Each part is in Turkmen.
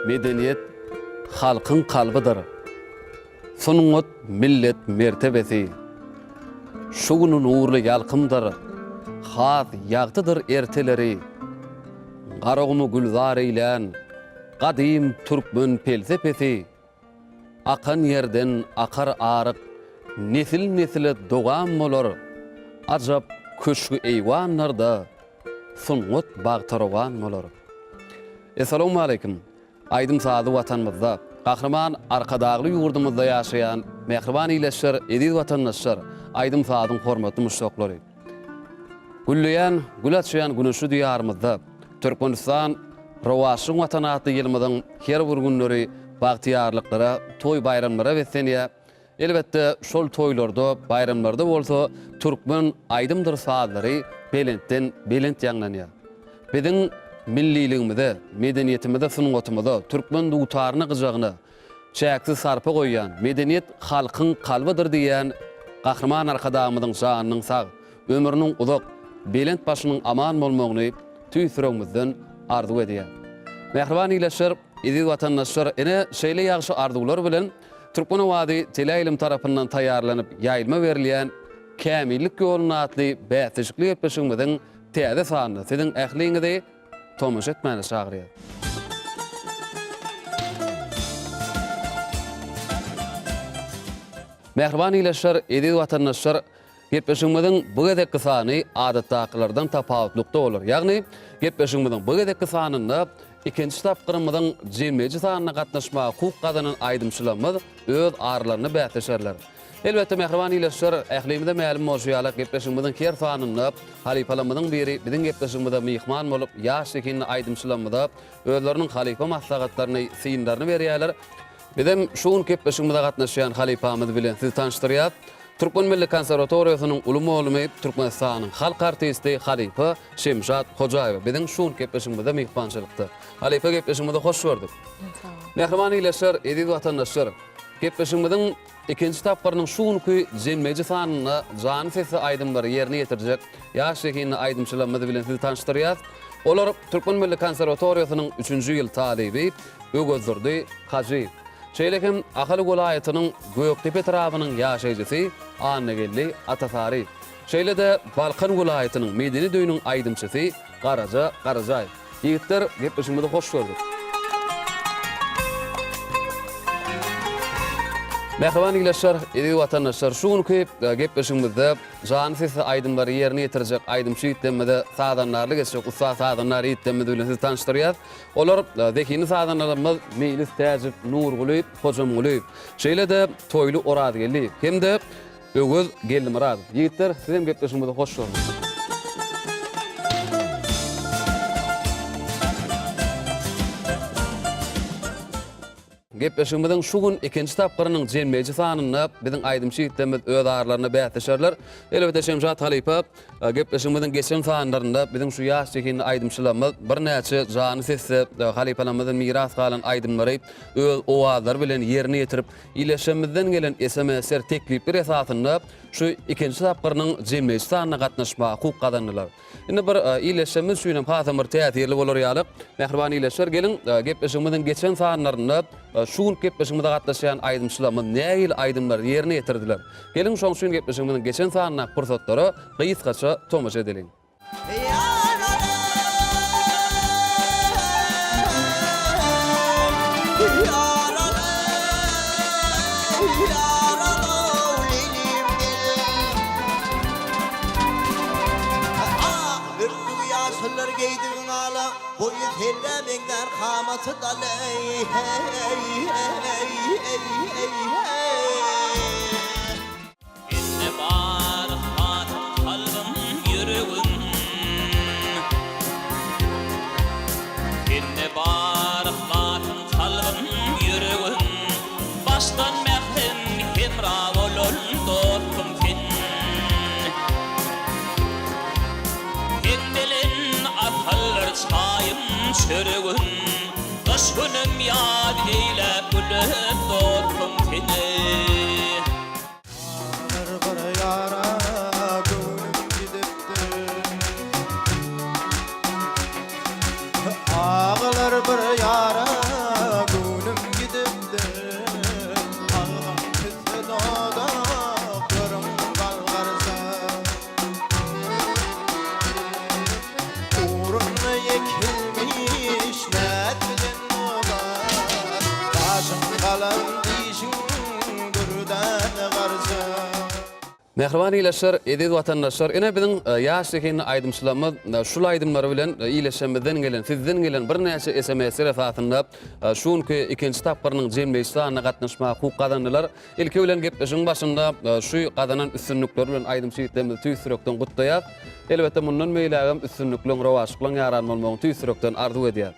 Medeniýet halkyň kalbydyr. Sungat millet mertebesi. Şu güni nurly ýalkymdyr, Has ýagtydyr erteleri. Garagumy gülzar eýlän, Gadym türkmen pelsepesi. Akan ýerden akar aryk, Nesil-nesile dowam bolar. Ajap köşgi-eýwanlarda Sungat bagta rowan bolar. Essalawmaleýkim! Aýdym-sazly Watanymyzda, Gahryman Arkadagly ýurdumyzda ýaşaýan mähriban ildeşler, eziz watandaşlar, aýdym-sazyň hormatly muşdaklary! Gülleýän, gül açýan güneşli Diýarymyzda, Türkmenistan, rowaçlygyň Watany atly ýylymyzyň her bir günleri bagtyýarlyklara, toý-baýramlara beslenýär. Elbetde, şol toýlarda, baýramlarda bolsa türkmen aýdymdyr sazlary belentden belent ýaňlanýar. Biziň milliligimize, medeniýetimize, sungatymyza, türkmen dutaryna, gyjagyna çäksiz sarpa goýýan, medeniýet halkyň kalbydyr diýýän Gahryman Arkadagymyzyň janynyň sag, ömrüniň uzak, belent başynyň aman bolmagyny tüýs ýüregimizden arzuw edýäs. Mähriban ildeşler, eziz watandaşlar, ine, şeýle ýagşy arzuwlar bilen Türkmen owazy teleýaýlym tarapyndan taýýarlanyp ýaýlyma berilýän Kämillik ýolunda atly bäsleşikli gepleşigimiziň täze sanyna siziň ähliňizi tomaşa etmäne çagyrýar. Mähriban ildeşler, eziz watandaşlar, Gepleşigimiziň bu gezekki sany adatdakylardan tapawutlykda bolar. Ýagny, gepleşigimiziň bu gezekki sanynda ikinji tapgyrymyzyň jemleýji sanyna gatnaşmaga hukuk gazanan aýdymçylarymyz öz aralarynda bäsleşerler. Elbetde, mähriban ildeşler, ählimize mälim bolşy ýaly, gepleşigimiziň her sanynda halypalarymyzyň biri biziň gepleşigimize myhman bolup, ýaş zehinli aýdymçylarymyza özleriniň halypa maslahatlaryny, synlaryny berýärler. Bizem şu gün gepleşigimize gatnaşýan halypamyz bilen sizi tanyşdyrýas. Türkmen milli konserwatoriýasynyň uly mugallmy, Türkmenistanyň halk artisti halypa Şemşat Hojaýewa biziň şu gün gepleşigimizde myhmançylykda. Halypa gepleşigimize hoş gördük. Mähriban ildeşler, eziz watandaşlar! Gepleşigimiziň ikinji tapgyrynyň şu günki jemleýji sanynda janly sesli aýdymlary ýerine ýetirjek ýaş zehinli aýdymçylarymyz bilen sizi tanyşdyrýas. Olar Türkmen milli konserwatoriýasynyň üçünji ýyl talyby Öwezdurdy Hajyýew. Şeýle hem Ahal welaýatynyň Gökdepe etrabynyň ýaşaýjysy Annageldi Atasaryýew. Şeýle-de Balkan welaýatynyň Medeniýet öýüniň aýdymçysy Garaja Garajaýew. Ýigitler, gepleşigimizi hoş gördük. Mähriban ildeşler, eziz watandaşlar, şu günki gepleşigimizde janly sesli aýdymlary ýerine ýetirjek aýdymçy ýigitlerimize sazandarlyk etjek ussat sazandar ýigitlerimiz bilen sizi tanyşdyrýas. Olar zehinli sazandalarymyz Meýlis Täjiw, Nurguly Hojamgulyýew, şeýle-de Toýly Orazgeldiýew hem-de Öwez Geldimyradow. Ýigitler, siz hem gepleşigimize hoş gördük. Gepleşigimiziň şu gün ikinji tapgyrynyň jemleýji sanynda biziň aýdymçy ýigitlerimiz öz aralarynda bäsleşerler. Elbetde Şemşat halypa gepleşigimiziň geçen sanlarynda biziň şu ýaş zehinli aýdymçylarymyz birnäçe janly sesde halypalarymyzdan miras galan aýdymlary öz owazlary bilen ýerine ýetirip, ildeşlerimizden gelen SMS-ler, teklipler esasynda şu ikinji tapgyrynyň jemleýji sanyna gatnaşmaga hukuk gazandylar. Indi bir ildeşlerimiz üçin hem hasam bir täsirli bolar ýaly, mähriban ildeşler, geliň, gepleşigimiziň geçen sanlarynda şu günki gepleşigimize gatnaşýan aýdymçylarymyz nähili aýdymlary ýerine ýetirdiler? Geliň, şonuň üçin gepleşigimiziň geçen sanyndaky pursatlara gysgaça tomaşa edeliň. Ak örtügi ýaşyllar geýdigiň ala, Boýy selle meňzär kamaty dal eý, heý, eý, eý, eý, heý. Sende bar yhlasym, kalbym, ýüregim. Sende bar yhlasym, kalbym, ýüregim. Başdan mährem hemra bolan dostum sen. Seň bilen asylyr çaýym, çöregim. Gyş günüm ýaz eýläp gülen dostum sen. Agyr bir ýara göwnüm gidipdir. Agyr bir ýara. Mähriban ildeşler, eziz watandaşlar, ine biziň ýaş zehinli aýdymçylarymyz şul aýdymlary bilen ildeşlerimizden gelen, sizden gelen birnäçe SMS-ler esasynda şu günki ikinji tapgyrynyň jemleýji sanyna gatnaşmaga hukuk gazandylar. Ilki bilen gepleşigiň başynda şu gazanan üstünlikleri bilen aýdymçy ýigitlerimizi tüýs ýürekden gutlaýas. Elbetde mundan beýlägem üstünlikleň, rowaçlyklaň ýaran bolmagyny tüýs ýürekden arzuw edýäs.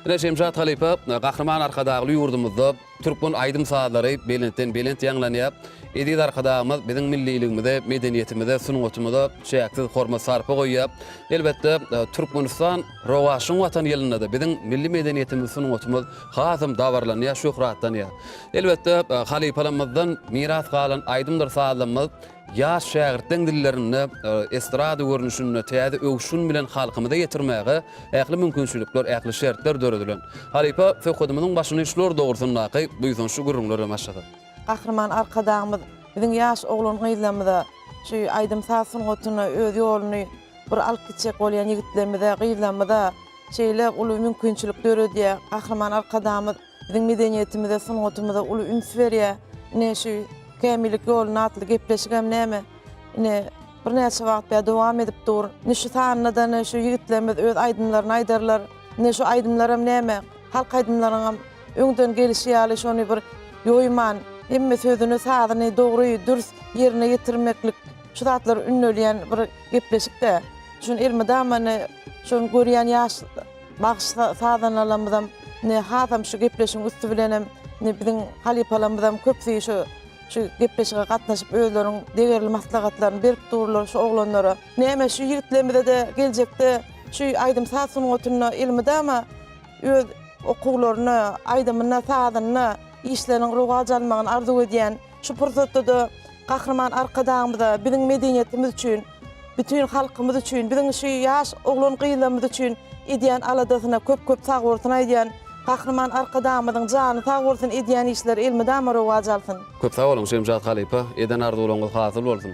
Ine Şemşat halypa Gahryman Arkadagly ýurdumyzda Türkmen aýdym-sazlary belentden belent ýaňlanýar. Eziz Arkadagymyz biziň milliligimize, medeniýetimize, sungatymyza çäksiz hormat-sarpa goýýar. Elbetde, Türkmenistan rowaçlygyň Watany ýylynda-da biziň milli medeniýetimiz, sungatymyz hasam dabaralanýar, şöhratlanýar. Elbetde, halypalarymyzdan miras galan aýdymdyr sazlarymyz Ýaş şägirtleň dillerinde estrada görnüşinde täze öwüşgin bilen halkymyza ýetirmäge ähli mümkinçilikler, ähli şertler döredilen. Halypa, söhbedimiziň başyny şular dogrusyndaky buýsançly gürrüňler bilen başlasak. Gahryman Arkadagymyz biziň ýaş oglan-gyzlarymyza şu aýdym-saz sungatyna öz ýoluny bir alyp gitjek bolýan ýigitlerimize, gyzlarymyza şeýle uly mümkinçilik döredýär. Gahryman Arkadagymyz Biziň medeniýetimize, sungatymyza uly üns berýär. Ine, şu Kämillik ýolunda atly gepleşigem näme, ine, birnäçe wagt bäri dowam edip dur. Ine, şu sanda-da ine, şu ýigitlerimiz öz aýdymlaryny aýdarlar. Ine, şu aýdymlaram näme, halk aýdymlaryňam öňden gelşi ýaly şony bir ýoýman, hemme sözüni, sazyny dogry, dürs ýerine ýetirmeklik, şu zatlar ündelýän bir gepleşik-dä. Şuny elmydama ine, şony görýän ýaş Bagşy sazandalarymyzam ine hasam şu gepleşigiň üsti bilenem ine biziň halypalarymyzam köpüsi şu şu gepleşige gatnaşyp özleriniň degerli maslahatlaryny berip durlar şu oglanlara. Näme şu ýigitlerimize-de geljekde şu aýdym-saz sungatynda elmydama öz okuwlaryna, aýdymyna, sazyna işleriniň rowaç almagyny arzuw edýän. Şu pursatda-da Gahryman Arkadagymyza biziň medeniýetimiz üçin, bütin halkymyz üçin, biziň şu ýaş oglan-gyzlarymyz üçin edýän aladasyna köp-köp sagbolsun aýdýan. Gahryman Arkadagymyzyň jany sag bolsun, edýän işleri elmydama rowaç alsyn. Köp sag boluň Şemşat halypa, eden arzuwlaryňyz hasyl bolsun.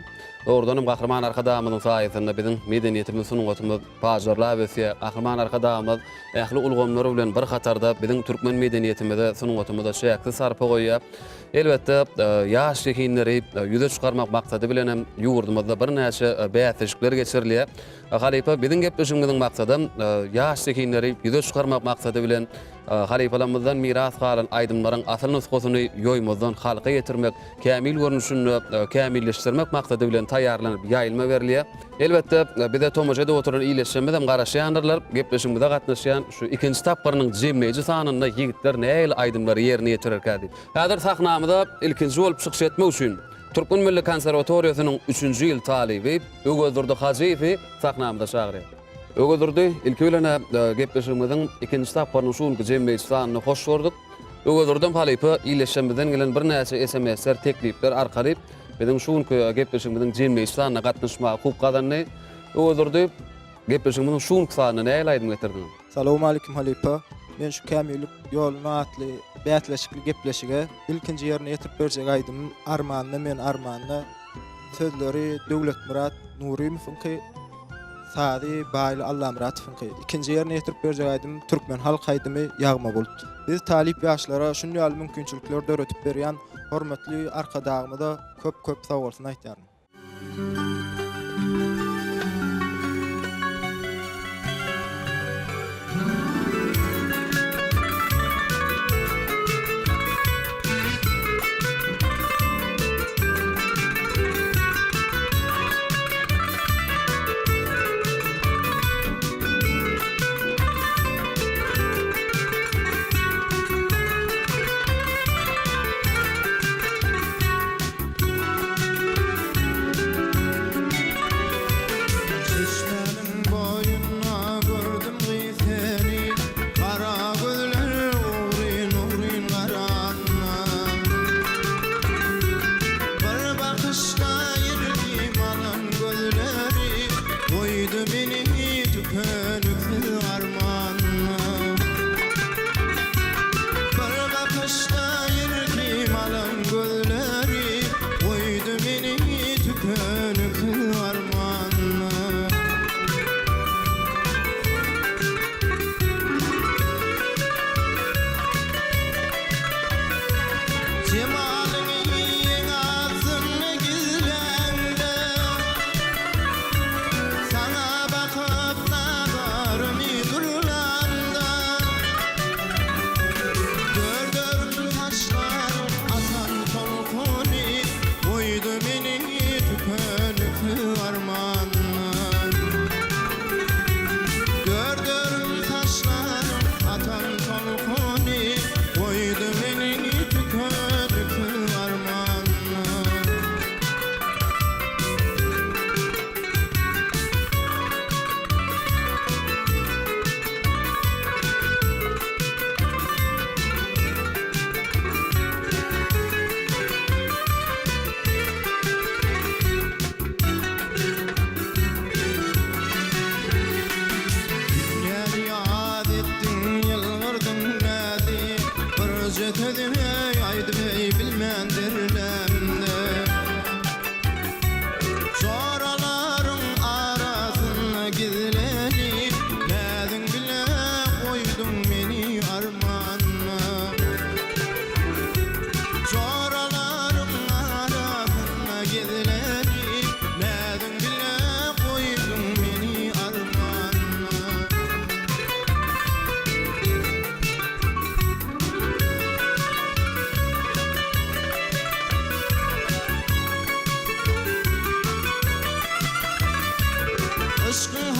Dogrudanam Gahryman Arkadagymyzyň saýasynda biziň medeniýetimiz, sungatymyz pajarlap ösýär. Gahryman Arkadagymyz ähli ulgamlar bilen bir hatarda biziň türkmen medeniýetimize, sungatymyza çäksiz sarpa goýýar. Elbetde, ýaş zehinleri ýüze çykarmak maksady bilen hem ýurdumyzda birnäçe bäsleşikler geçirilýär. Halypa, biziň gepleşigimiziň maksadam ýaş zehinleri ýüze çykarmak maksady bilen halypalarymyzdan miras galan aýdymlaryň asyl nusgasyny ýoýmazdan halka ýetirmek, kämil görnüşinde kämilleşdirmek maksady bilen taýýarlanyp ýaýlyma berilýär. Elbetde, bize tomaşa edip oturan ildeşlerimiz hem garaşýandyrlar. Gepleşigimize gatnaşýan şu ikinji tapgyrynyň jemleýji sanynda ýigitler nähili aýdymlary ýerine ýetirerkä diýip. Häzir sahnamyza ilkinji bolup çykyş etmek üçin Türkmen milli konserwatoriýasynyň üçünji ýyl talyby Öwezdurdy Hajyýewi sahnamyza çagyrýar. Öwezdurdy, ilki bilen-ä gepleşigimiziň ikinji tapgyrynyň şu günki jemleýji sanyny hoş gördük. Öwezdurdam halypa ildeşlerimizden gelen birnäçe SMS-ler, teklipler arkaly biziň şu günki gepleşigimiziň jemleýji sanyna gatnaşmaga hukuk gazandy. Öwezdurdy, gepleşigimiziň şu günki sanyna nähili aýdym getirdiň? Salowmalikim halypa. Men şu Kämillik ýoluna atly bäsleşikli gepleşige ilkinji ýerine ýetirip berjek aýdymym Armanda men armanda sözleri Döwletmyrat Nurymowyňky sazy Baýly Allamyratowyňky. Ikinji ýerine ýetirip berjek aýdymym türkmen halk aýdymy Ýagma bulut. Biz talyp ýaşlara şun ýaly mümkinçilikler döredip berýän hormatly Arkadagymyza köp köp sagbolsun aýtýaryn. Çeşmäniň boýunda gördüm gyz seni, Gara gözler ogryn-ogryn garanda. Bir bakyşda ýerdim alan gözleri, Goýdy meni tükeniksiz armanda. Bir bakyşda ýerdim alan gözleri, Goýdy meni tükeniksiz armanda. Jemalyňy ýeň astynda gizläňde.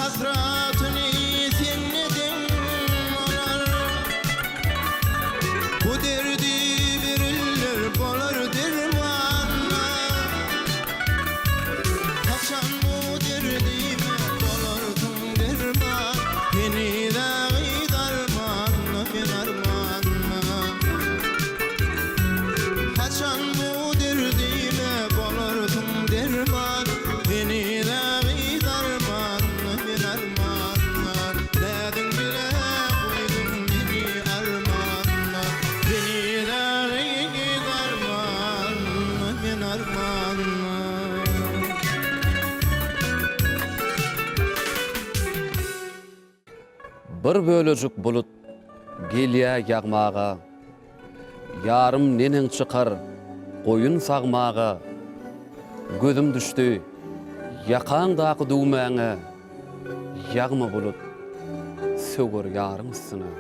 hasratyny sende deň bolar. Bu derdi biriller bolar dermanna. Haçan bu derdime bolarsyň derman, Heniz-ä gyz armanda men armanda. Haçan bu derdime bolarsyň derman, Heniz-ä gyz armanda men armanda. Näziň bile goýduň meni armanda, Heniz-ä gyz armanda men armanda. Bir bölejik bulut gelýä ýagmaga, Ýarym neneň çykar goýun sagmaga, Gözüm düşdi ýakaňdaky düwmäňe, Ýagma bulut, söwer ýaryň üstüne.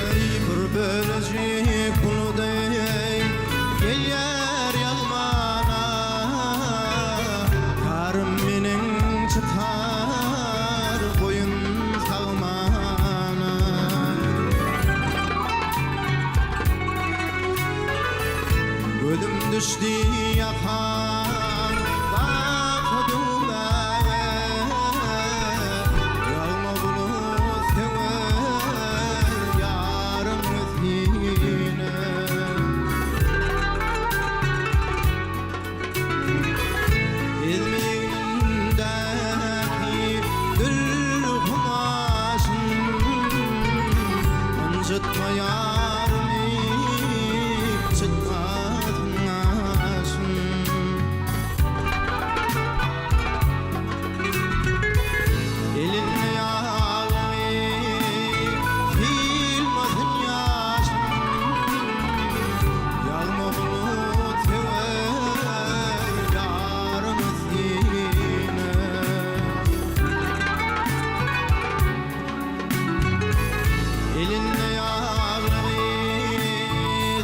Eý bir bölejik buludy gelýär ýagmana Ýarym meniň çykar goýun sagmana Gözüm düşdi ýakaňdaky düwmäge, Ýagma bulut söwer ýaryň üstüne. Ezmegiňdäki dür kumaşyn, Ynjytma ýarymy, çytmasyn gaşyn. Elinde ýaglygy, sylmasyn ýaşyn, Ýagma bulut söwer ýaryň üstüne. Elinde ýaglygy,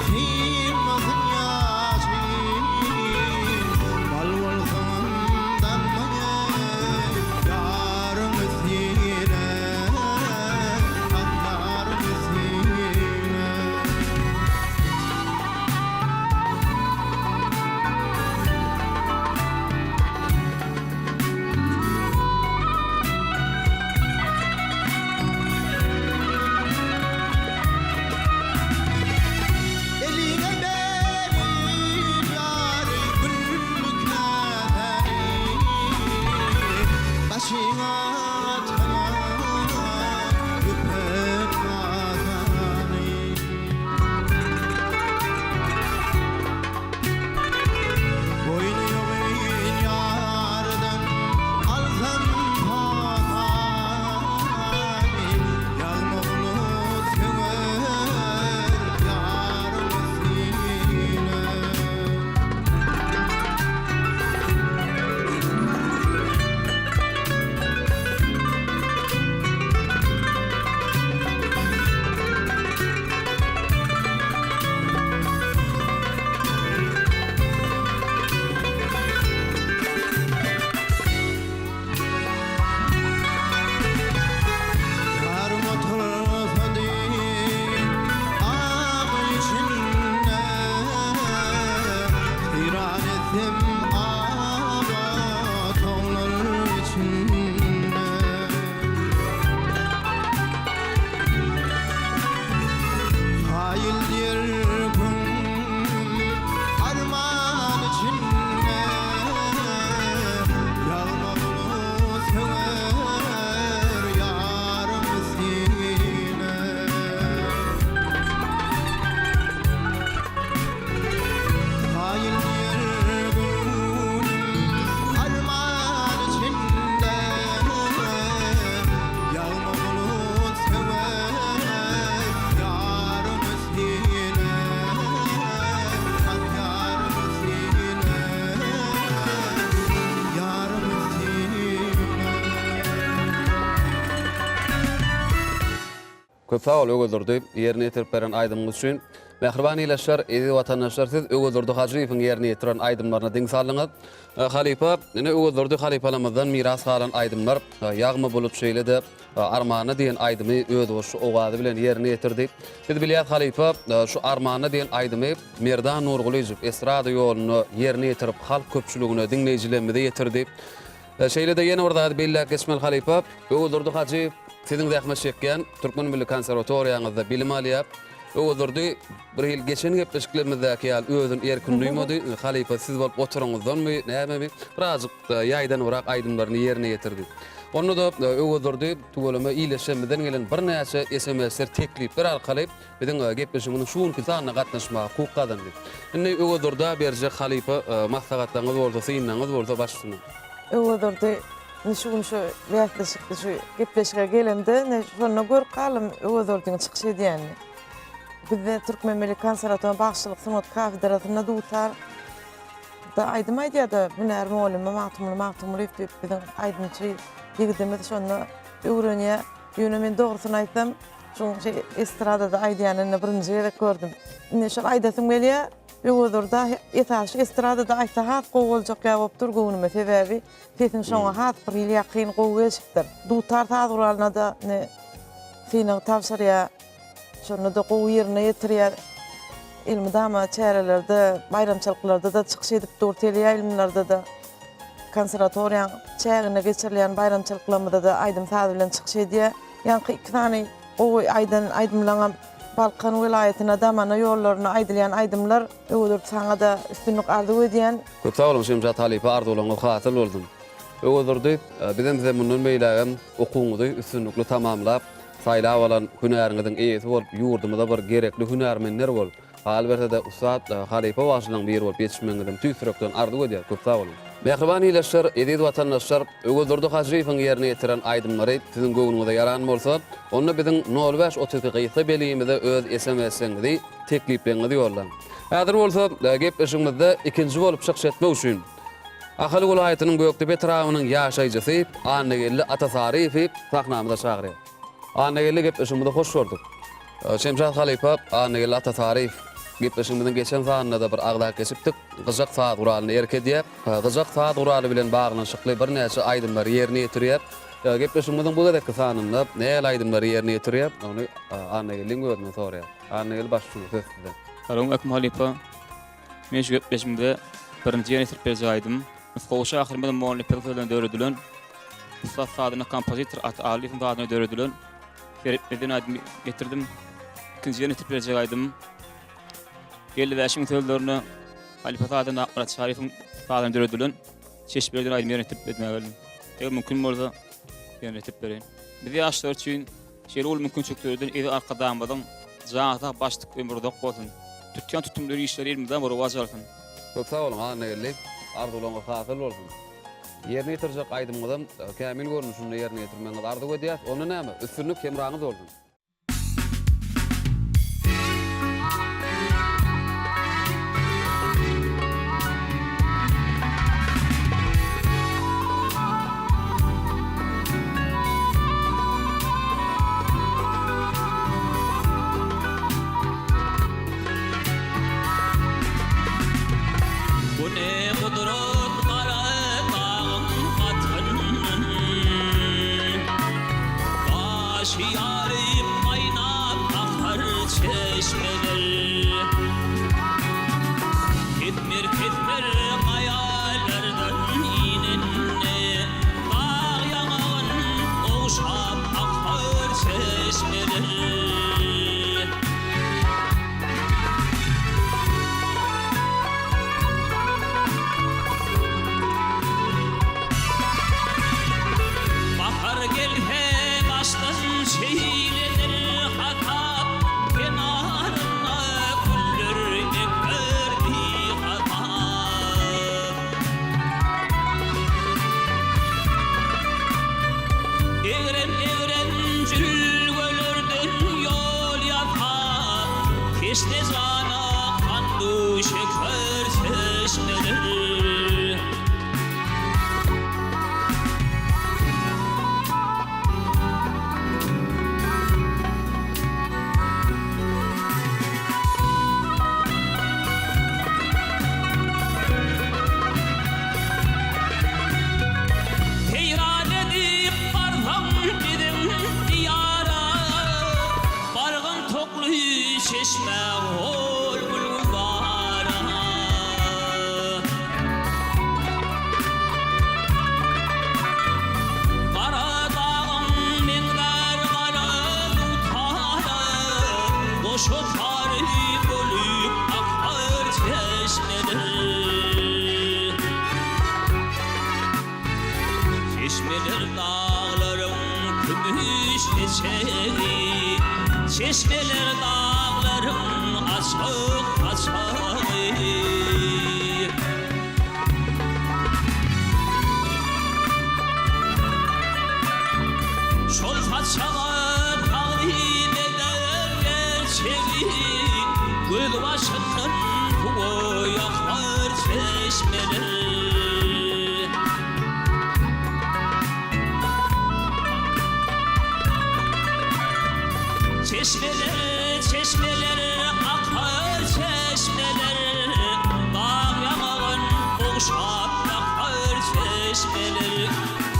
sylmasyn ýaşyn, Bal bolsaňam dammaýyn ýaryň üstüne, Ah, ýaryň üstüne. Eline berip ýary gül käsäni, Başyňa atalan ýüpek matany. Boýny ýogyn ýardan alsam patany, Ýagma bulut söwer ýaryň üstüne. Ýarym otursady ak içinde, Seýran etsem abat taglar içinde. Kaýyl diýer köňlüm arman içinde, Ýagma bulut söwer ýarym seni. Kaýyl diýer köňlüm. Köp sag bol Öwezdurdy, ýerine ýetirip beren aýdymyňyz üçin. Mähriban ildeşler, eziz watandaşlar siz Öwezdurdy Hajyýewiň ýerine ýetiren aýdymlaryna diň saldyňyz. Halypa, ine Öwezdurdy halypalarymyzdan miras galan aýdymlar Ýagma bulut şeýle-de Armanda diýen aýdymy özboluşly owazy bilen ýerine ýetirdi. Biz bilýäs halypa şu Armanda diýen aýdymy Merdan Nurgylyjow estrada ýolunda ýerine ýetirip halk köpçüligine, diňleýjilerimize ýetirdi. Şeýle-de ýene bir zady belläp geçmeli halypa, Öwezdurdy Hajyýew siziň zähmet çekýän Türkmen milli konserwatoriýaňyzda bilim alýar. Öwezdurdy bir hili geçen gepleşiklerimizdäki ýaly özüni erkin duýmady. Halypa siz bolup oturanyňyzdanmy, nämemi, birazjyk ýaýdanybrak aýdymlaryny ýerine ýetirdi. Onda-da Öwezdurdy tüweleme ildeşlerimizden gelen birnäçe SMS-ler, teklipler arkaly biziň gepleşigimiziň şu günki sanyna gatnaşmaga hukuk gazandy. Indi Öwezdurda berjek halypa maslahatlaryňyz bolsa, synlaryňyz bolsa baş üstüne. Öwezdurdy indi şu gün şu bäsleşikde şu gepleşige gelemde ine şonda görüp galdym Öwezdurdynyň çykyş edýänini. Bizde Türkmen milli konserwatoriýanyň bagşylyk sungat kafedrasynda dutar da aýdym aýdýardy hünär mugallymy Magtymguly Magtymgulyýew diýip biziň aýdymçy ýigidimiz şonda öwrenýär. Ýöne men dogrusyny aýtsam Şuň şeý estradada aýdýanyny birinji gezek gördüm. Indi şol aýdasym gelýär, Öwezdurda esasy şu estradada aýtsa has gowy boljak ýaly bolup dur göwnüme. Sebäbi sesiň şoňa has bir hili ýakyn gowy gelşipdir. Dutar saz guralyna-da indi synag tabşyrýar. Şonda-da gowy ýerine ýetirýär. Elmydama çärelerde, baýramçylyklarda-da çykyş edip dur, teleýaýlymlarda-da. Konserwatoriýaň çäginde geçirilýän baýramçylyklarymyzda-da aýdym-saz bilen çykyş edýär. Ýaňky iki sany gowy aýdan aýdymlaňam Balkan welaýatyna damana ýollaryna aýdylýan aýdymlar. Öwezdurdy saňada üstünlik arzuw edýän. Köp sag boluň Şemşat halypa arzuwlaryňyz hasyl bolsun. Öwezdurdy bizem size mundan beýlägem okuwyňyzy üstünlikli tamamlap saýlap alan hünäriňiziň eýesi bolup ýurdumyza bir gerekli hünärmenler bolup Galyberse-de, ussat halypa bagşylaryň biri bolup ýetişmegiňizem tüýs ýürekden arzuw edýäris. Köp sag boluň! Mähriban ildeşler, eziz watandaşlar, Öwezdurdy Hajyýewiň ýerine ýetiren aýdymlary siziň göwnüňize ýaran bolsa, onda biziň nol bäş 32 gysga belgimize öz SMS-iňizi, teklipleriňizi ýollaň. Häzir bolsa, gepleşigimizde ikinji bolup çykyş etmek üçin, Ahal welaýatynyň Gökdepe etrabynyň ýaşaýjysy Annageldi Atasaryýewi sahnamyza çagyrýarys. Annageldi gepleşigimize hoş gördük. Şemşat halypa Annageldi Atasaryýew gepleşigimiziň geçen sanynda-da bir agzap geçipdik. Gyjak saz guralyna erk edýär. Gyjak saz guraly bilen baglanyşykly birnäçe aýdymlary ýerine ýetirýär. Gepleşigimiziň bu gezekki sanynda nähili aýdymlary ýerine ýetirýär, ony Annageldiň özünden soraýar. Annageldi baş üstüne söz sizde. Salowmaleýkim halypa. Men şu gepleşigimde birinji ýerine ýetirip berjek aýdym nusgawy şahyrymyz Molla Nepesiň sözlerine döredilen, ussat sazanda kompozitor Ata Alyýewiň sazyna döredilen Seretmez diýen aýdymy getirdim. Ikinji ýerine ýetirip berjek aýdym Geldi Bäşimiň sözlerine halypa sazanda Akmyrat Çaryýewiň sazyna döredilen Çeşmeler diýen aýdymy ýerine ýetirip bermäge geldim. Eger mümkin bolsa ýerine ýetirip bereýin. Biz ýaşlar üçin Şeýle uly mümkinçilik döreden eziz Arkadagymyzyň jany sag, başy dik, ömri uzak bolsun! Tutýan tutumlary işleri elmydama rowaç alsyn! Köp sag boluň Annageldi. Arzuwlaryňyz hasyl bolsun. Ýerine ýetirjek aýdymyňyzam kämil görnüşinde ýerine ýetirmegiňizi arzuw edýäs. Onda näme, üstünlik hemraňyz bolsun! Bu ne gudrat gara dagyň gatyndan Daşy ýaryp gaýnap akar çeşmeler. Kesmir-kesmir gaýalardan inende, Dag ýaňagyn ogşap akar çeşmeler. Bahar gelse başdan şeýle. seçegi, Çeşmeler daglaryň açyk saçagy. Şol saçaga tagzym eder gerçegi, Gözbaşyndan suwa akar çeşmeler. Çeşmeler, çeşmeler, akar çeşmeler, Dag ýaňagyn ogşap akar çeşmeler,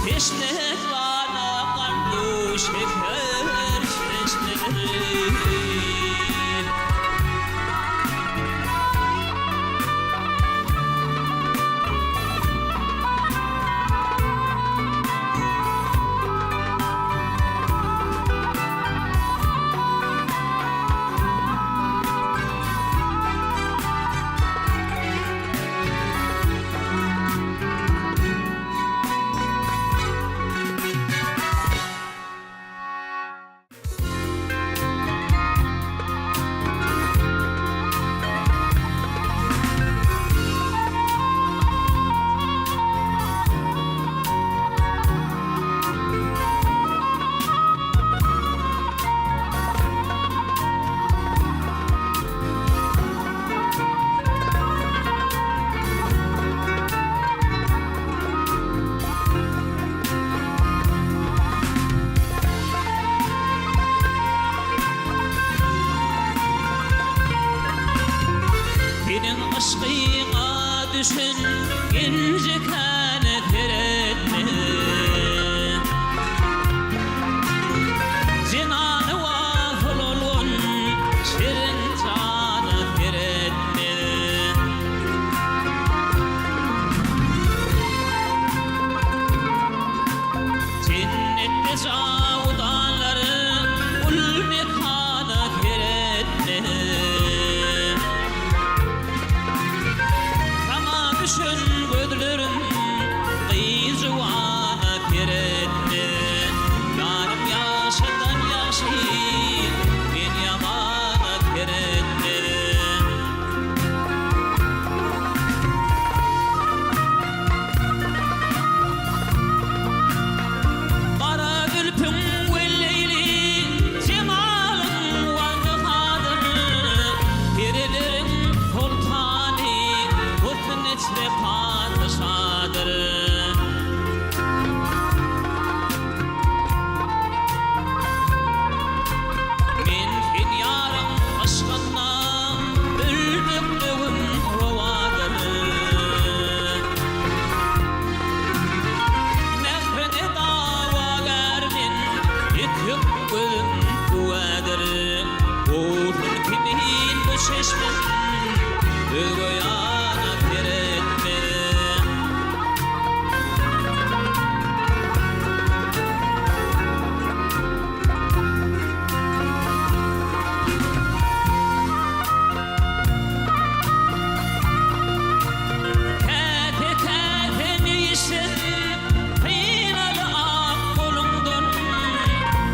Teşne gana gandy şeker çeşmeler. Seniň yşkyňa düşen genjekäne seretme. Jenany wasyl olgun şirin jana seretme. Jennetde jawudanlar gül mekana seretme. Saňa düşen gözlerim gyz juwana seretme. Ýarym ýaşadan ýagşy men ýamana seretme. Gara zülpüň welleýli, jemalyň wagty-hazyr, Perileriň soltany, husn içre patyşadyr. Men sen ýaryň yşgynda ölmekligim rowadyr. Mährine dawagär men, ýetik gözüm güwädir. Gowsun kimin bu çeşmem, özge ýana seretme. Käte-käte meýişen synaly ak goluňdan,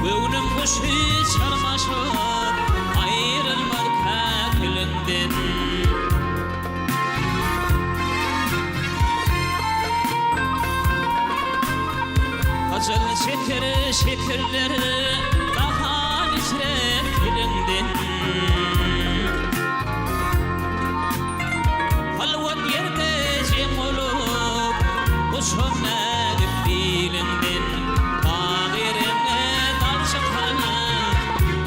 Göwnüm guşy çarmaşar, aýrylmaz käkiliňden. Gyjyl çeker şekerler dahan içre tiliňden. Halwat ýerde jem bolup, guşam näzik biliňden. Dag ýeriňe dag çykan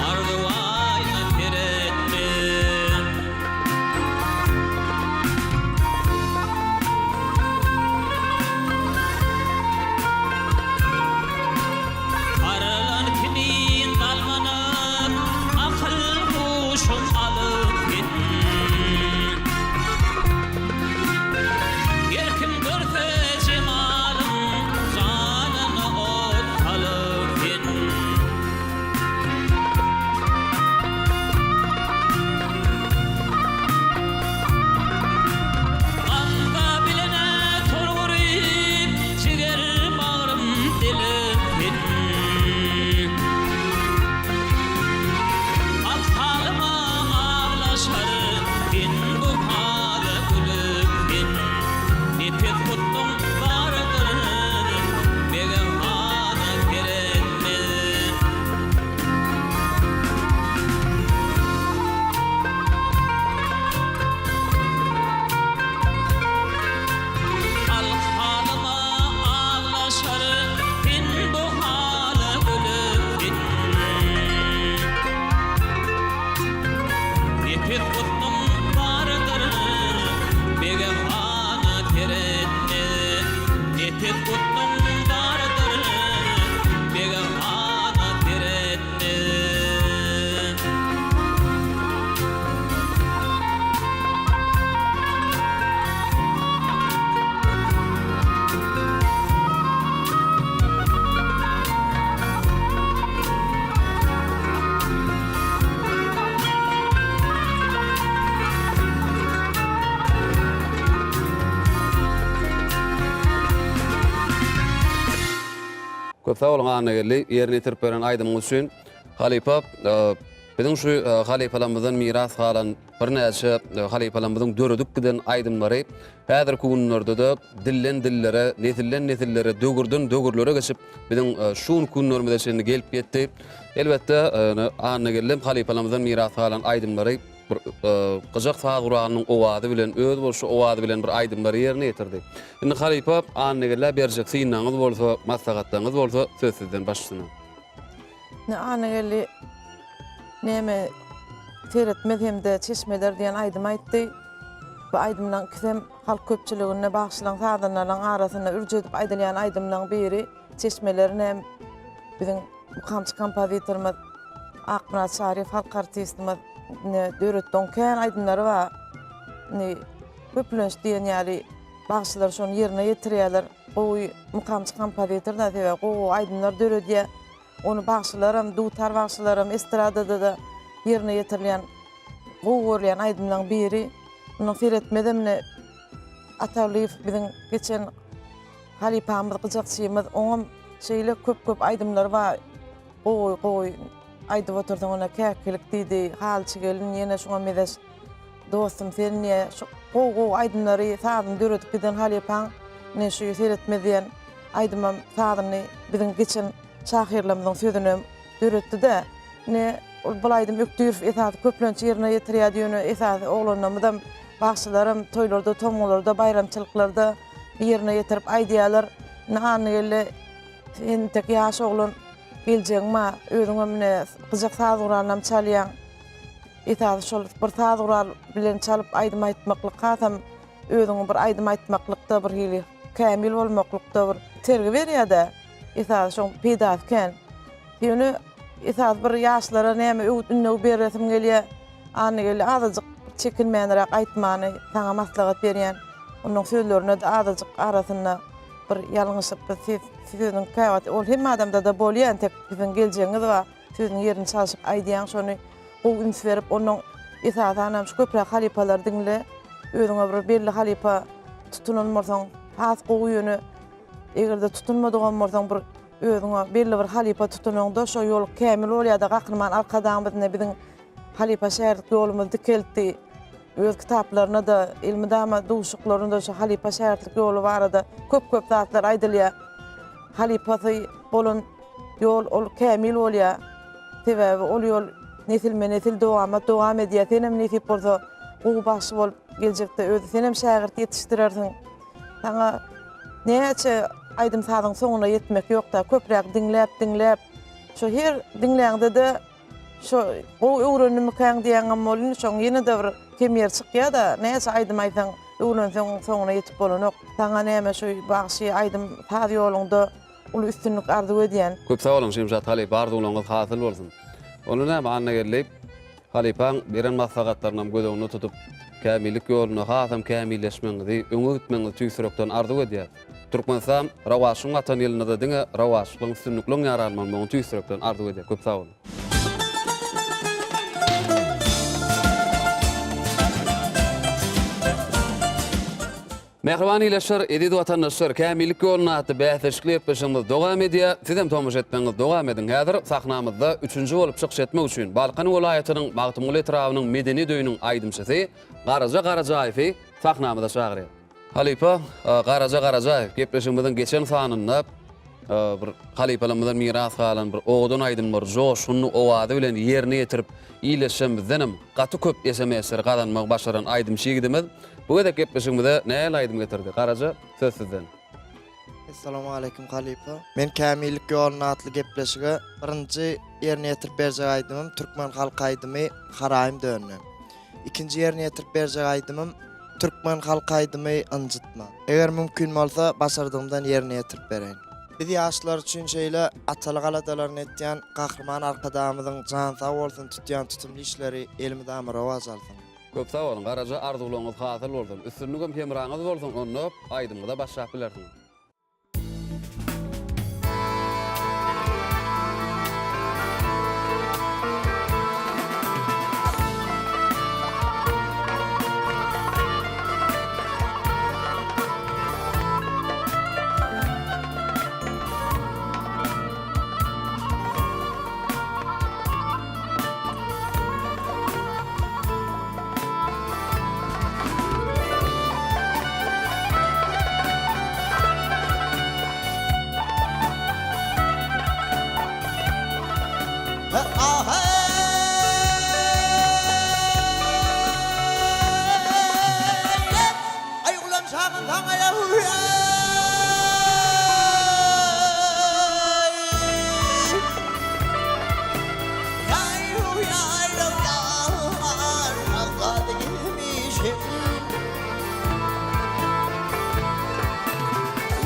arzuw aýna seretme. Garalan kimin galmanyp, akyl-huşum alyp sen. Her kim görse jemalyň. Köp sag boluň Annageldi, ýerine ýetirip beren aýdymyňyz üçin. Halypa, biziň şu halypalarymyzdan miras galan birnäçe halypalarymyzyň döredip giden aýdymlary häzirki günlerde-de dilden dillere, nesilden nesillere, döwürden döwürlere geçip, biziň şu günki günlerimize çenli gelip ýetdi. Elbetde, Annageldi hem halypalarymyzdan miras galan aýdymlary bir gyjak saz guralynyň owazy bilen, özboluşly owazy bilen bir aýdymlary ýerine ýetirdi. Indi halypa Annagellä berjek synagyňyz bolsa, maslahatlaryňyz bolsa söz sizden baş üstüne. Indi Annageldi näme Seretmez hem-de Çeşmeler diýen aýdym aýtdy. Bu aýdymlaryň ikisem halk köpçüliginde bagşylaryň, sazandalaryň arasynda ürç edip aýdylýan aýdymlaryň biri. Çeşmeler näme biziň mukamçy kompozitorymyz Akmyrat Çaryýew halk artistimiz ine döretdi oň kän aýdymlary bar. Indi köplenç diýen ýaly bagşylar şony ýerine ýetirýärler. Gowy mukamçy kompozitor da sebäbi gowy gowy aýdymlar döredýär. Ony bagşylaram, dutar bagşylaram estradada-da ýerine ýetirilýän gowy görülýän aýdymlaryň biri. Munuň seretmezem ine Atalyýew biziň geçen Halypamyz gyjakçymyz oňam şeýle köp köp aýdymlary bar gowy gowy aýdyp otursaň ine käkilik diýdi halyçy gelin ýene şuňa mezeş dostum sen diýe şu gowy gowy aýdymlary sazyny döredip giden halypaň ine şu seretmez diýen aýdymam sazyny biziň geçen şahyrlarymyzyň sözüne döretdi-de ine ol bul aýdym Ökdirow esasy köplenç ýerine ýetirýärdi ýöne esasy oglanlarymyzam bagşylaram toýlarda tomgularda baýramçylyklarda ýerine ýetirip aýdýarlar. Ine Annageldi sen entek ýaş oglan geljegiň bar. Özüňem ine gyjak saz guralynam çalýaň. Esasy şol bir saz gural bilen çalyp aýdym aýtmaklyk hasam özüňi bir aýdym aýtmaklykda bir hili kämil bolmaklykda bir itergi berýär-de. Esasy şoň peýdasy kän. Ýöne esasy bir ýaşlara näme öwüt-ündew beresim gelýär. Annageldi azajyk çekinmänräk aýtmany saňa maslahat berýän. Onuň sözlerine-de azajyk arasynda bir ýalňyşyp bir ses sözüniň käwagt ol hemme adamda-da bolýar entek siziň geljegiňiz bar sözüniň ýerini çalşyp aýdýaň şony gowy üns berip onuň esasanam şu köpräk halypalary diňle özüňe bir belli halypa tutunan bolsaň has gowy ýöne eger-de tutunmadygam bolsaň bir özüňe belli bir halypa tutunaňda şo ýol kämil bolýar-da Gahryman Arkadagymyz ine biziň Halypa şägirtlik ýolumyzy dikeltdi. Öz kitaplarynda-da, elmydama duşuşyklarynda şu halypa şägirtlik ýoly barada köp-köp zatlar aýdylýar. Halypasy bolan ýol ol kämil bolýar. Sebäbi ol ýol nesilme-nesil dowamat dowam edýär. Senem nesip bolsa gowy bagşy bolup geljekde öz senem şägirt ýetişdirersiň. Saňa näçe aýdym-sazyň soňuna ýetmek ýok-da, köpräk diňläp-diňläp, şu her diňläňde-de Şo gowy öwrendimikäň diýýäňem bolýn, şoň ýene-de bir kem ýeri çykýa-da, näçe aýdym aýtsaň, öwrenseň oň soňuna ýetip bolanok. Saňa näme şu bagşy aýdym saz ýoluňda uly üstünlik arzuw edýän. Köp sag boluň Şemşat halypa arzuwlaryňyz hasyl bolsun. Onda näme Annageldi halypaň beren maslahatlarynam göz öňünde tutup kämillik ýolunda hasam kämilleşmegiňizi öňe gitmegiňizi tüýs ýürekden arzuw edýäs. Türkmenistan rowaçlygyň watan ýylynda-da diňe rowaçlygyň üstünlikligiň ýaran bolmagyny tüýs ýürekden arzuw edýär. Köp sag boluň. Mähriban ildeşler, eziz watandaşlar, Kämillik ýolunda atly bäsleşikli gepleşigimiz dowam edýär. Sizem tomaşa etmegiňizi dowam ediň. Häzir sahnamyzda üçünji bolup çykyş etmek üçin Balkan welaýatynyň Magtymguly etrabynyň Medeniýet öýüniň aýdymçysy Garaja Garajaýewi sahnamyza çagyrýarys. Halypa Garaja Garajaýew gepleşigimiziň geçen sanynda bir halypalarymyzdan miras galan bir owadan aýdymlary joşgunly owazy bilen ýerine ýetirip ildeşlerimizdenem gaty köp SMS-leri gazanmagy başaran aýdymçy ýigidimiz bu gezek gepleşigimize nähili aýdym getirdi? Garaja söz sizden. Essalamualeýkum halypa. Men Kämillik ýolunda atly gepleşige birinji ýerine ýetirip berjek aýdymym türkmen halk aýdymy Haraýym döndi. Ikinji ýerine ýetirip berjek aýdymym Türkmen halk aýdymy Ynjytma. Eger mümkin bolsa başardygymdan ýerine ýetirip bereýin. Biz ýaşlar üçin şeýle atalyk aladalaryny etýän Gahryman Arkadagymyzyň jany sag bolsun tutýan tutumly işleri elmydama rowaç alsyn. Köp sag boluň Garaja arzuwlaryňyz hasyl bolsun üstünligem hemraňyz bolsun onda aýdymyňyza başlap bilersiňiz.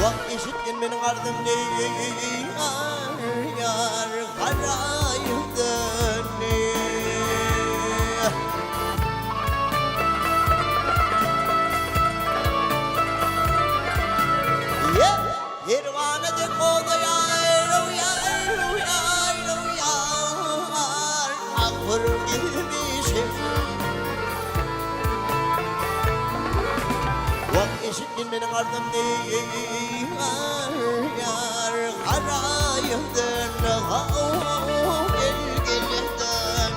Wah eşitgin meniň arzym ýar haraýym döndi. Perwana dek oda ýaýraw ýaýraw ýaýraw ýar Agyr gelmişim. Wah eşitgin meniň arzym ýar ýar Haraýymdan haw gel gelden.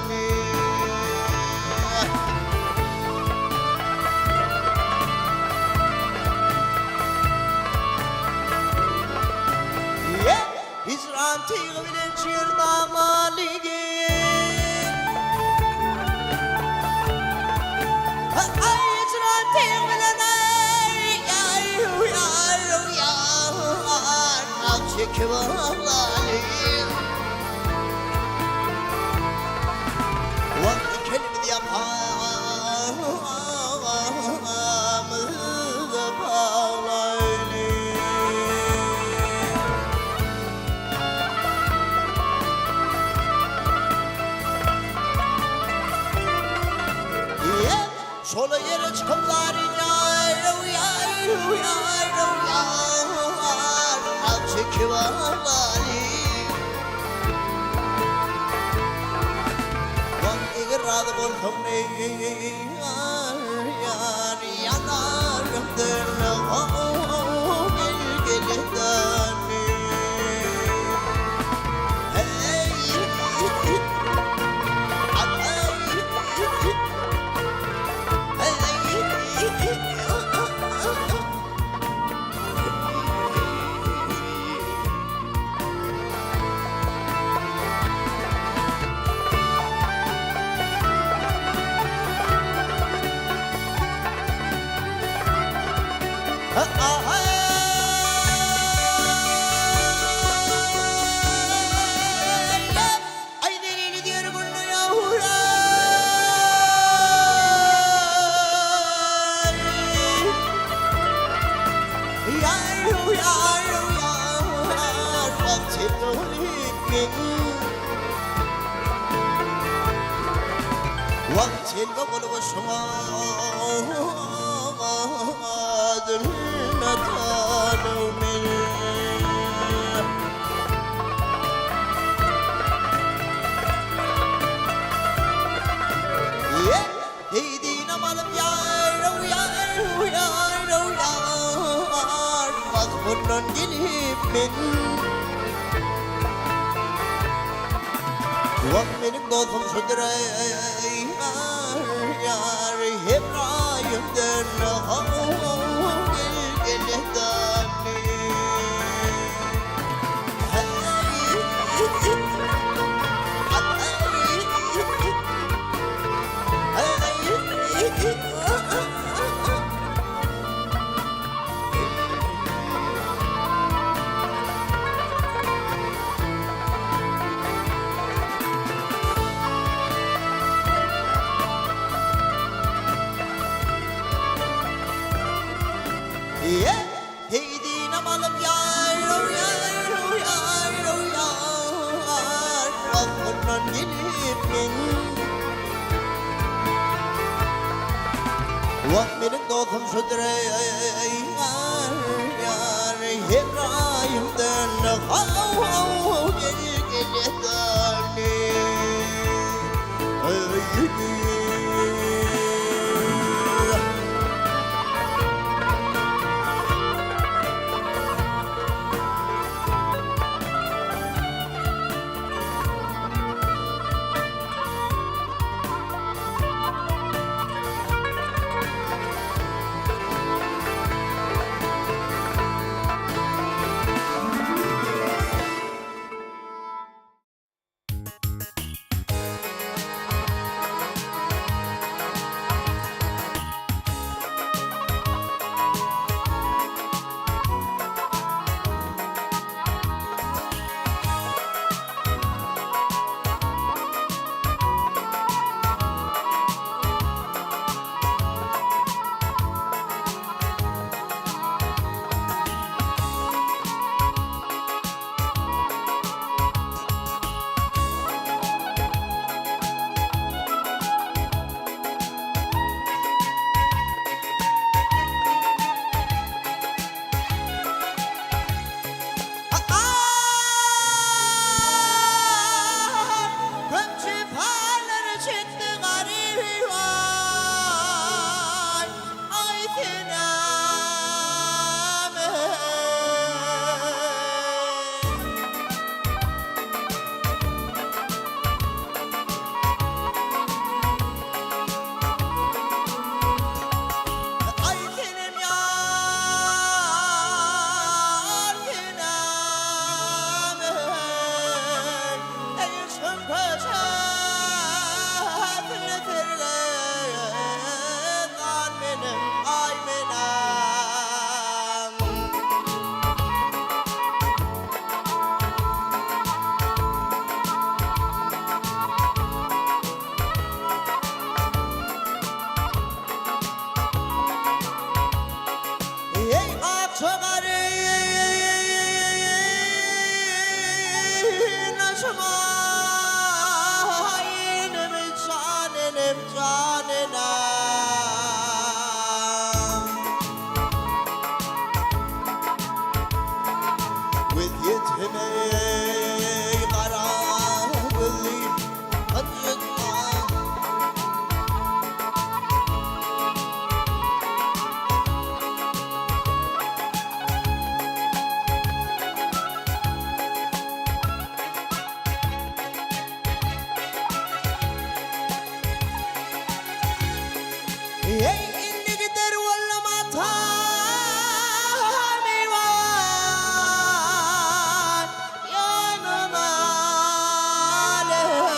Hijran tygy bilen çyr damaly gel. Aý hijran tygy bilen aý aý ýar ýar ah çekip alaly. Wah kelimiz ýakamyzy baglaýly. Şola ýere çykyp zaryn ýaýraw ýaýraw ýaýraw ýar Ah çekip alaly. Wah eger razy bolsaň ýar ýar ýanarym dönüp gel gel dön. Aý delili diýer günde ýawrar. Ýaýraw, ýaýraw, ýar, wagt ýelli men. Wagt ýelli bolup şuňa dünýä tanyw men. Heýdinem alyp ýaýraw, ýaýraw, ýaýraw, ýar, Mazmundan gelip men. Wah, meniň dostum şudur-eý, ýar, ýar, Hemraýymdan, how, gel, gel, dany. Heýdinem alyp ýaýraw, ýaýraw, ýaýraw, ýar, Wagtyndan gelip men. Wah, meniň dostum şudur-eý, ýar, ýar, Hemraýymdan, haw-haw, gel, gel, dany. Wezýetim eý gara gözli ynjytma. Eý indi gider walla matam eýwan ýanyna leý.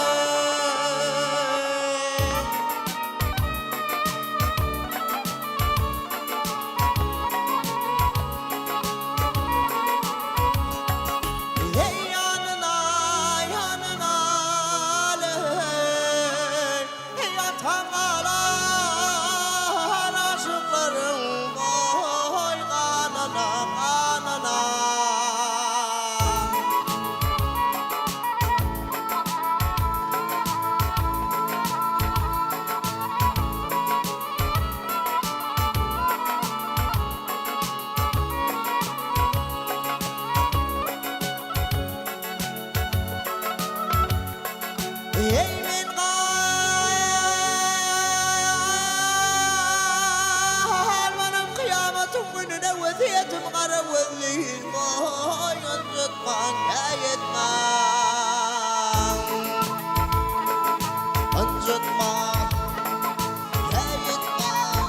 Eý ýanyna ýanyna leý. Eý atam galan aşyklaryň boý ganyna ganyna. Eý men galmanam kyýamatyň gününe wesýetim gara gözli boý ynjytmaň käýetmäň ynjytmaň käýetmäň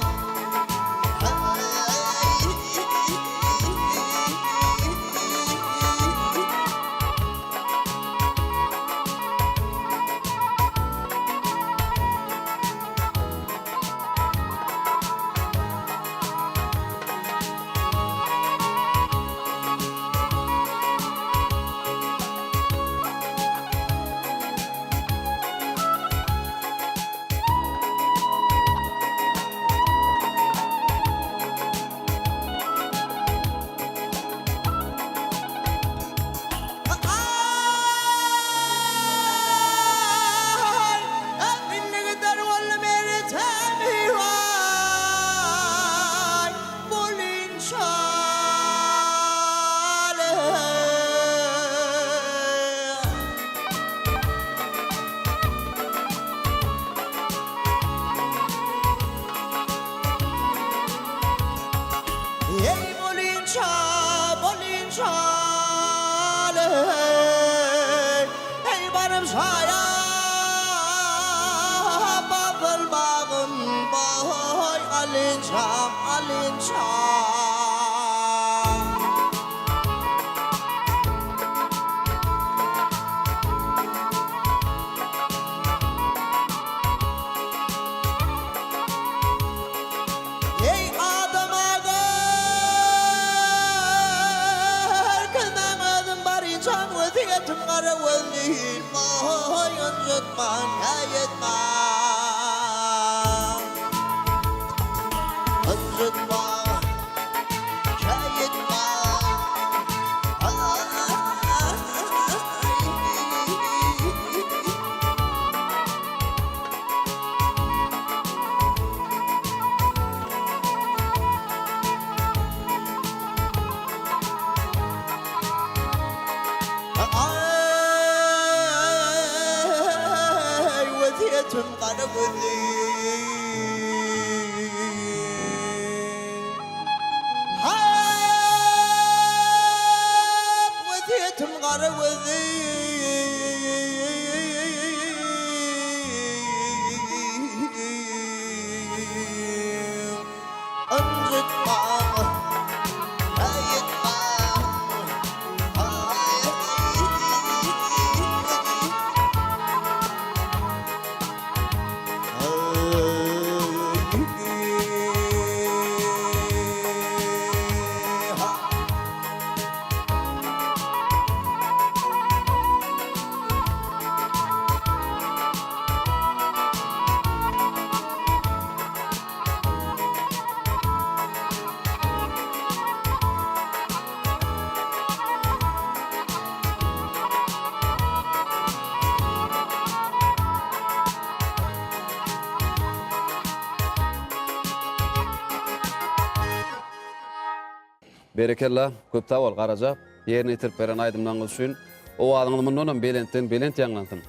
Aý, indi gider boldy meni tämiwaý, bolyn şaly. Eý bolynça, bolynça, leý, Eý baryp şaýa bazyl bagym boý, Alynçam, alynça. Eý adama görkezmäň özüm barynçam wesýetim gara gözli boý ynjytmaň käýetmäň ynjytmaň käýetmäň. Aý, wesýetim gara gözli. Hap, wesýetim gara gözli. Ynjytmaň, käýetmäň. Berekella, köp sag bol Garaja, ýerine ýetirip beren aýdymlaryňyz üçin. Owazyňyz mundanam belentden belent ýaňlansyn.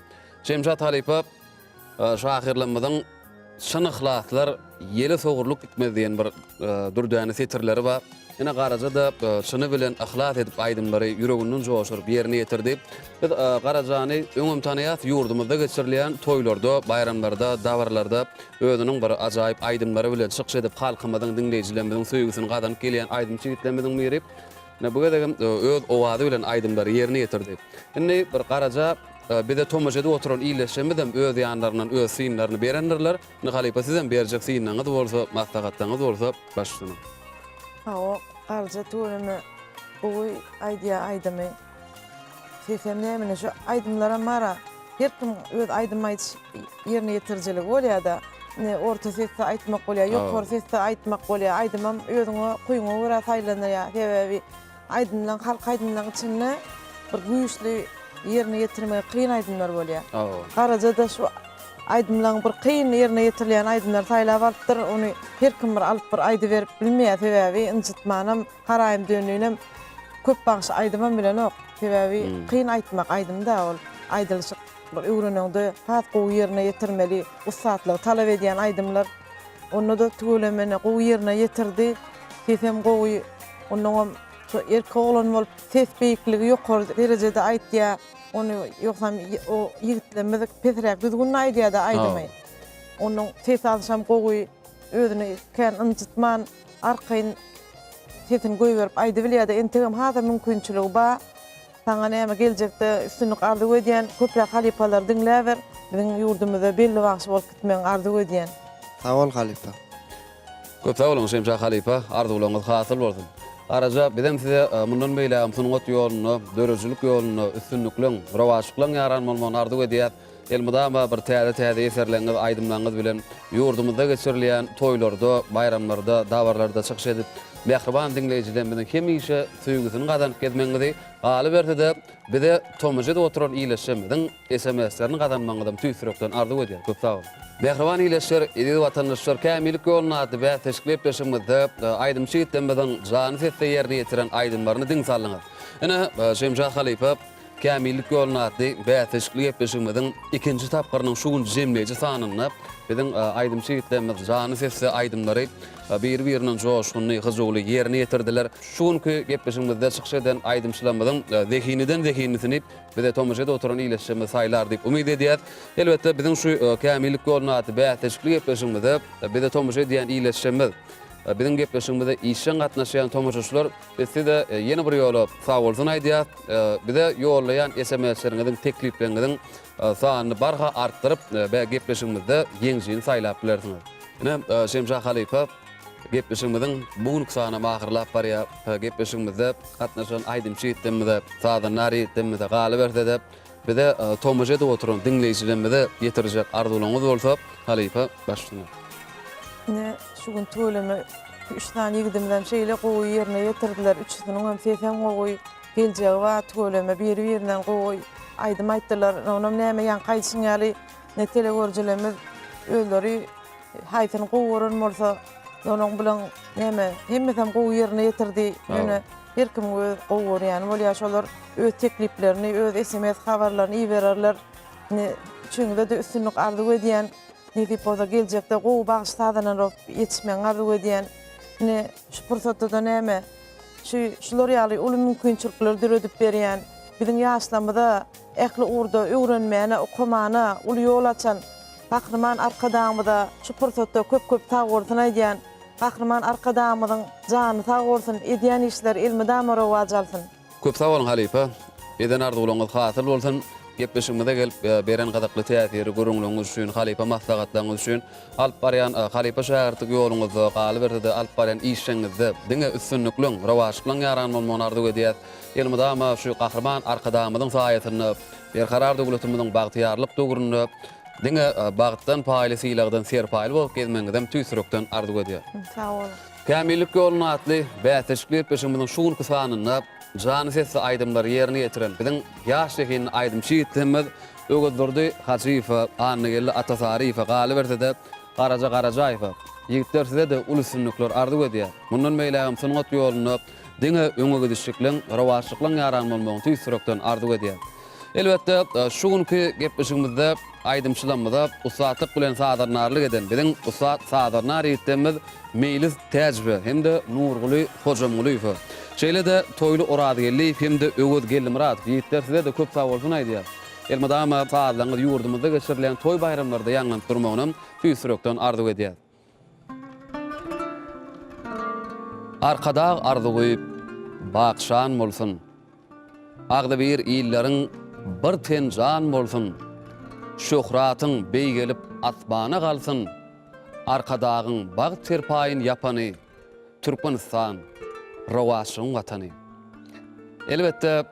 Şemşat halypa şahyrlarymyzyň Çyn yhlaslar ýele sowrulyp gitmez diýen bir dürdäne setirleri bar. Ine Garaja-da çyny bilen yhlas edip aýdymlary ýüreginden joşuryp ýerine ýetirdi. Biz Garajany öňem tanaýas, ýurdumyzda geçirilýän toýlarda, baýramlarda, dabaralarda özüniň bir ajaýyp aýdymlary bilen çykyş edip halkymyzyň, diňleýjilerimiziň söýgüsini gazanyp gelýän aýdymçy ýigitlerimiziň biri. Ine bu gezegem öz owazy bilen aýdymlary ýerine ýetirdi. Indi bir Garaja bize tomaşa edip oturan ildeşlerimizem öz ýanlaryndan öz synlaryny berendirler. Indi halypa sizem berjek synlaryňyz bolsa, maslahatlaryňyz bolsa baş üstüne. Hawa Garaja tüweleme gowy aýdýar aýdymy. Sesem nämine şu aýdymlaram bara her kim öz aýdym aýdyş ýerine ýetirijiligi bolýada. Ine orta sesde aýtmak bolýar, ýokary sesde aýtmak bolýar. Aýdymam özüňe kuýuňa görä saýlanylýar. Sebäbi aýdymlaň halk aýdymlaň içinde bir güýçli ýerine ýetirmegi kyn aýdymlar bolýar. Garaja-da şu aýdymlaň bir kyn ýerine ýetirilýän aýdymlary saýlap alypdyr. Ony her kim bir alyp bir aýdyberip bilmeýär. Sebäbi ynjytmanam Haraýym döndünem köp bagşy aýdymam bilenok. Sebäbi kyn aýtmak aýdym-da ol. Aýdylyşy bir öwreneňde has gowy ýerine ýetirmeli, ussatlygy talap edýän aýdymlar. Onda-da tüwelemene gowy ýerine ýetirdi. Sesem gowy. Onnoňam şo erkek oglan bolup ses beýikligi ýokary derejede aýtýa. Ony ýogsam o ýigitlerimiz pesräk düzgünde aýdýa-da aýdymy. Onuň ses alşam gowy. Özüni kän ynjytman arkaýyn sesini goýberip aýdybilýärdi. Entegem hasam mümkinçiligi bar. Saňa näme geljekde üstünlik arzuw edýän. Köpräk halypalary diňläber. Biziň ýurdumyzda belli bagşy bolup gitmegiňi arzuw edýän. Sag bol halypa. Köp sag boluň Şemşa halypa, arzuwlaryňyz hasyl bolsun. Garaja bizem size mundan beýlägem sungat ýolunda, döredijilik ýolunda üstünlikleň, rowaçlyklaň ýaran bolmagyny arzuw edýäs. Elmydama bir täze-täze eserleriňiz, aýdymlaryňyz bilen ýurdumyzda geçirilýän toýlarda, baýramlarda, dabaralarda çykyş edip, mähriban diňleýjilerimiziň hemişe söýgüsini gazanyp gezmegiňizi, galyberse-de, bize tomaşa edip oturan ildeşlerimiziň SMS-lerini gazanmagyňyzam tüýs ýürekden arzuw edýän. Köp sag boluň! Mähriban ildeşler, eziz watandaşlar, Kämillik ýolunda atly bäsleşikli gepleşigimizde aýdymçy ýigitlerimiziň janly sesde ýerine ýetiren aýdymlaryny diň saldyňyz. Ine, Şemşat halypa Kämillik ýoluna atly bäsleşikli gepleşigimiziň ikinji tapgyrynyň şu gün jemleýji sanynda biziň aýdymçy ýigitlerimiz janly sesde aýdymlary biri-birinden joşgunly, hyjuwly ýerine ýetirdiler. Şu günki gepleşigimizde çykyş eden aýdymçylarymyzyň zehinliden zehinlisini bize tomaşa edip oturan ildeşlerimiz saýlar diýip umyt edýäris. Elbetde, biziň şu Kämillik ýoluna atly bäsleşikli gepleşigimize bize tomaşa edýän ildeşlerimiz, biziň gepleşigimize işjeň gatnaşýan tomaşaçylar Biz size ýene bir ýola sagbolsun aýdýas. Bize ýollaýan SMS-leriňiziň, teklipleriňiziň sanyny barha artdyryp, gepleşigimizde ýeňijini saýlap bilersiňiz. Ine, Şemşa halypa, gepleşigimiziň bu günki sanam ahyrlap barýar. Gepleşigimizde gatnaşan aýdymçy ýigitlerimize, sazandar ýigitlerimize, galyberse-de, bize tomaşa edip oturan diňleýjilerimize ýetirjek arzuwlaryňyz bolsa, halypa, baş üstüne. Ine, şu gün tüweleme üç sany ýigidimizem şeýle gowy ýerine ýetirdiler. Üçüsiniňem sesem gowy, geljegi bar tüweleme, biri-birinden gowy aýdym aýtdylar. Onam näme ýaňky aýdyşyň ýaly, ine telegörüjilerimiz özleri haýsyny gowy gören bolsa, onuň bilen näme, hemmesem gowy ýerine ýetirdi. Ýöne her kimiň öz gowy görýäni bolýar. Şolar öz tekliplerini, öz sms habarlaryny ibererler. Ine, üçüňize-de üstünlik arzuw edýän. Nesip bolsa geljekde gowy bagşy sazandan bolup ýetişmegiňi arzuw edýän. Ine şu pursatda-da näme şu şular ýaly uly mümkinçilikleri döredip berýän, biziň ýaşlarymyza ähli ugurda öwrenmäne, okamana uly ýol açan Gahryman Arkadagymyza şu pursatda köp-köp sagbolsun aýdýan. Gahryman Arkadagymyzyň jany sag bolsun, edýän işleri elmydama rowaç alsyn. Köp sag boluň halypa. Eden arzuwlaryňyz hasyl bolsun. Gepleşigimize gelip beren gyzykly täsirli gürrüňleriňiz üçin, halypa maslahatlaryňyz üçin, alyp barýan halypa şägirtlik ýoluňyzda, galyberse-de alyp barýan işleriňizde diňe üstünlikliň, rowaçlyklaryň ýaran bolmagyny arzuw edýäs. Elmydama şu Gahryman Arkadagymyzyň saýasynda Berkarar döwletimiziň bagtyýarlyk döwründe diňe bagtdan paýly, sylagdan serpaýly bolup gezmegiňizem tüýs ýürekden arzuw edýäs. Sag boluň. Kämillik ýoluna atly bäsleşikli gepleşigimiziň şu günki sanynda jany sesli aýdymlary ýerine ýetiren biziň ýaş zehinli aýdymçy ýigitlerimiz Öwezdurdy Hajyýewe, Annageldi Atasaryýewe, galyberse-de Garaja Garajaýewe. Ýigitler size-de uly üstünlikler arzuw edýär. Mundan beýlägem sungat ýolunda. Diňe öňe gidişlikleň, rowaçlyklaň ýaran bolmagyny tüýs ýürekden arzuw edýäs. Elbetde, şu günki gepleşigimizde aýdymçylarymyza ussatlyk bilen sazandarlyk eden biziň ussat sazandar ýigitlerimiz Meýlis Täjiwe hem-de Nurguly Hojamgulyýewe, şeýle-de Toýly Orazgeldiýew hem-de Öwez Geldimyradow ýigitler size-de köp sagbolsun aýdýas. Elmydama sazlaryňyz ýurdumyzda geçirilýän toý-baýramlarda ýaňlanyp durmagynam tüýs ýürekden arzuw edýäs. Arkadag arzuwy bak şan bolsun! Agzybir illeriň bir ten jan bolsun! Şöhratyň beýgelip asmana galsyn! Arkadagyň bagt serpaýyn ýapany, Türkmenistan, rowaçlygyň Watany! Elbetde,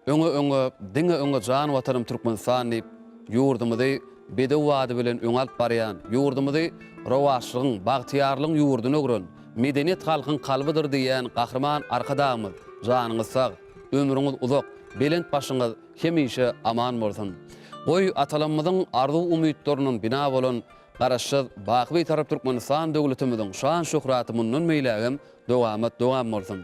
Öňe öňe diňe öňe jan watanym Türkmenistan diýip ýurdumyzy bedew bady bilen öňe alyp barýan, ýurdumyzy rowaçlygyň, bagtyýarlygyň ýurdyna öwren, medeniýet halkyň kalbydyr diýýän Gahryman Arkadagymyz janyňyz sag, ömrüňiz uzak, belent başyňyz hemişe aman bolsun. Goý atalarymyzyň arzuw umytlaryndan bina bolan Garaşsyz, baky Bitarap Türkmenistan döwletimiziň şan-şöhraty mundan beýlägem dowamat dowam bolsun!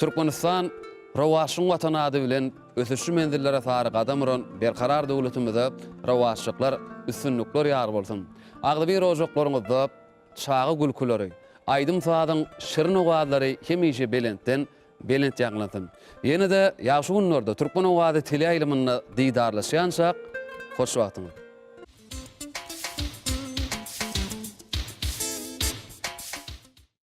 Türkmenistan rowaçlygyň Watany ady bilen ösüşli menzillere sary gadam uran Berkarar döwletimize rowaçlyklar, üstünlikler ýar bolsun! Agzybir ojaklaryňyzda çaga gülküleri, aýdym-sazyň şirin owazlary hemişe belentden belent ýaňlansyn! Ýene-de ýagşy günlerde Türkmen owazy teleýaýlymynda didarlaşýançak, hoş wagtyňyz!